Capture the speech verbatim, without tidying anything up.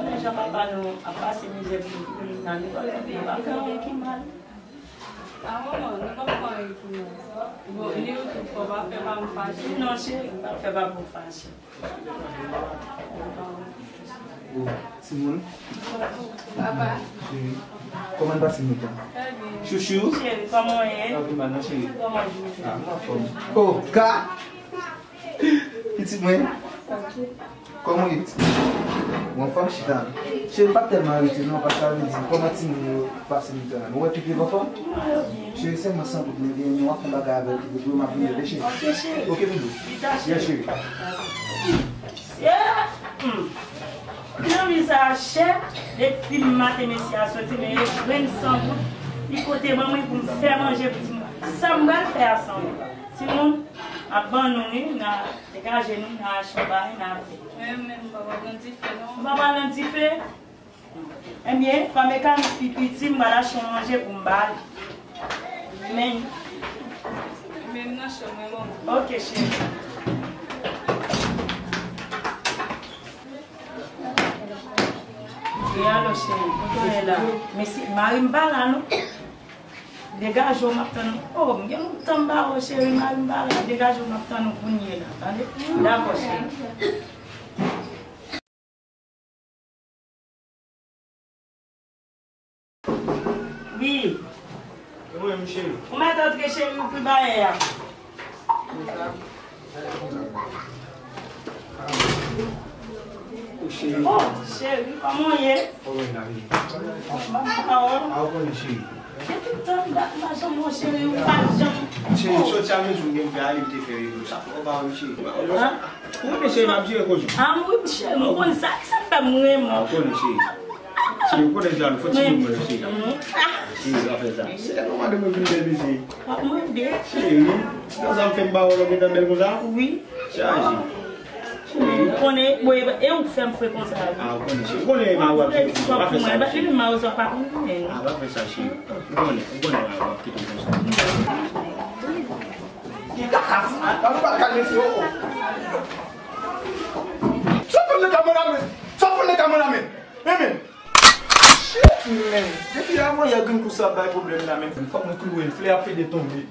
Konnen jan papa nou ap pase mizè pou nou, pou nou nan lekòl, nou pa fè anyen ki mal. A, manman, nou pa fè anyen ki mal. Bon, li ou tou, fò pa fè pa m fache. Non, cheri, pa fè pa m fache. Oh, timoun. Papa. Cheri, kòman n pase nèt la? Trè byen. Chouchou. Cheri, kòman w ye? Anpil mal, non, cheri? Kòman w ye? Ah, m anfòm. Oh, ka! Pitit mwen. Kòman w ye, pitit mwen? Ou anfòm? Chita. Cheri, m p ap tèlman rete, non, paske sa vle di, kòman timoun yo pase nèt la? Nou wè pipi anfòm? Cheri, sèlman san goud mwen genyen, w ap fè bagay avè l, pipi, pou m ap vin rete, cheri. Ok, cheri. Ok, doudou. Yes, cheri. Mesye, hmm. Granmi sa a chè, depi maten mesye a soti, men e grenn san goud, li pote ban mwen pou m fè manje pou timoun. Sa m pral fè a san goud? Timoun, ap ban nou, wi, n a degaje nou, n a achte yon bagay, n a fè. Mwen menm, m pa pral nan dife, non. Ou pa pral nan dife? Ebyen, pa mekanik pipi, di m pral achte yon manje pou m ba li. Men. Men m nan chanm mwen, manman. Ok, cheri. E alò, cheri, kote w ye la? Men si mari m pa la, non. Degaje w, m ap tann ou. Oh, m gen lontan m pa wè w, cheri, mari m pa la. Degaje w, m ap tann ou kounye la, tande? Dakò, cheri. Wi. E mwen menm, cheri. Ou mèt antre, cheri, ouvri bayè a. Oh, cheri. Oh, cheri, kòman w ye? Kòman w ye, lavi? Kòman w ye? A, ou konnen, cheri. Gen tout tan dat m pa janm wè w, cheri, ou pa janm. Cheri, soti a mezon gen fè ale m te fè rezo. Sa fè w pa wè m, cheri. Ou renmen cheri m ap jere koze. A wi, m cheri, m konn sa. Sa fè m renmen w. A, ou konnen, cheri. Cheri, ou konnen jan nou fò ti moun mwen, cheri. Cheri, pa fè sa. Se lè madanm mwen vin bèl, mesye. W ap mande. Cheri, ti tan sa m fè m pa wè w gentan bèl konsa? Wi. Chaje. Cheri. Ou konnen, bon, e, e ou k fè m fre konsa, wi. A, ou konnen, cheri. Ou konnen, ma wè, cheri. Pa fè sa, cheri. Li vin ma wè sa, pa konnen. A, pa fè sa, cheri. Ou konnen, ou konnen, ma wè, kite m konsa. Kaka sa, pa nou pa kalme, cheri, oh, oh. Sòt nan ka mwen la, men. Sòt nan ka mwen la, men. Men, men. Shit, men. Depi avan yè grenn kou sa ap bay pwoblèm la, men. Fòk mwen klouwe l, flè ap pede tonbe.